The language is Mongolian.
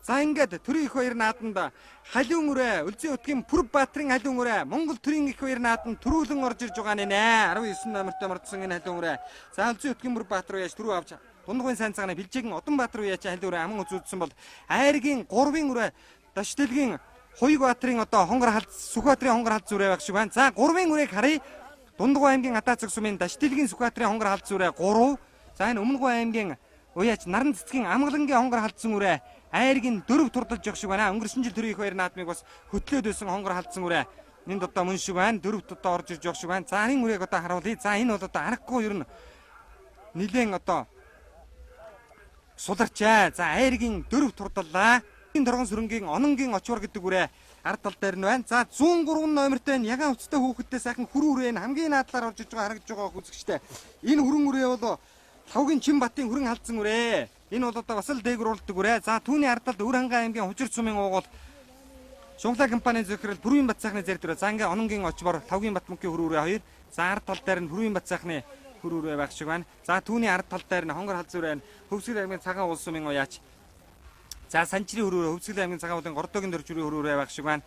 За, ингээд төрийн их баяр нааданд халиун үрээ, Өлзий утгийн Пүрв Баатрын халиун үрээ, Монгол төрийн их баяр нааданд төрүүлэн орж ирж байгаа нэ. 19 номертой мордсон энэ халиун үрээ. За, Өлзий утгийн Пүрв Баатар яаж түрүү авч Дундгуйн сайн цагааны бэлжээгэн Удан Баатар уяач халиун үрээ аман үзүүлсэн бол Айргийн 3-ын үрээ Дашдэлгийн Хуйг Баатрын одоо хонгор халд, Сүхбаатарын хонгор халд зүрээ байх шиг байна. За, 3-ын үрээг харъя. Дундгуй аймгийн Адаа цэг сумын Дашдэлгийн Сүхбаатарын хонгор халд зүрээ 3. За, энэ Өмнөгөө аймгийн уяач Наран цэцгийн Амгалангийн хонгор халдсан үрээ Айргийн 4 турдалж явах шиг байна. Өнгөрсөн жил төрийн их баяр наадмыг бас хөтлөөд байсан хонгор халдсан үрээ энд одоо мөн шиг байна. Дөрөвт одоо орж ирж явах шиг байна. За, энэ үрээг одоо харуулъя. За, энэ бол одоо аргагүй ер нь нилээн одоо суларчаа. За, Айргийн 4 турдаллаа. Энэ торгон сүрэнгийн Ононгийн очвор гэдэг үрээ ард тал дээр нь байна. За, 103 номертой энэ ягаан хувцастай хүүхэдтэй сайхан хүрэн үрээ энэ хамгийн наадлаар орж иж байгаа харагдаж байгаа үзэгчтэй. Энэ хүрэн үрээ бол Лхавгийн Чинбатын хүрэн халдсан үрээ. Энэ бол одоо бас л дээгүр уралдаг үрээ. За, түүний ард талд Өвөр хангай аймгийн Хужир сумын уугуул Шунхлаа компанийн зөвхөрөл Бүрийн бат сайхны зэрэг дүрээ. За, ингээ Ононгийн очвор, Лхавгийн Бат мөнхийн хүрэн үрээ хоёр. За, ард тал дээр нь Бүрийн бат сайхны хүрэн үрээ байх шиг байна. За, түүний ард тал дээр нь хонгор халдсан үрээ нь Хөвсгөл аймгийн Цагаан уул сумын уяач. За, Санчрын хүрэн үрээ, Хөвсгөл аймгийн Цагаан уулын Гордогийн дөржүрийн хүрэн үрээ байх шиг байна.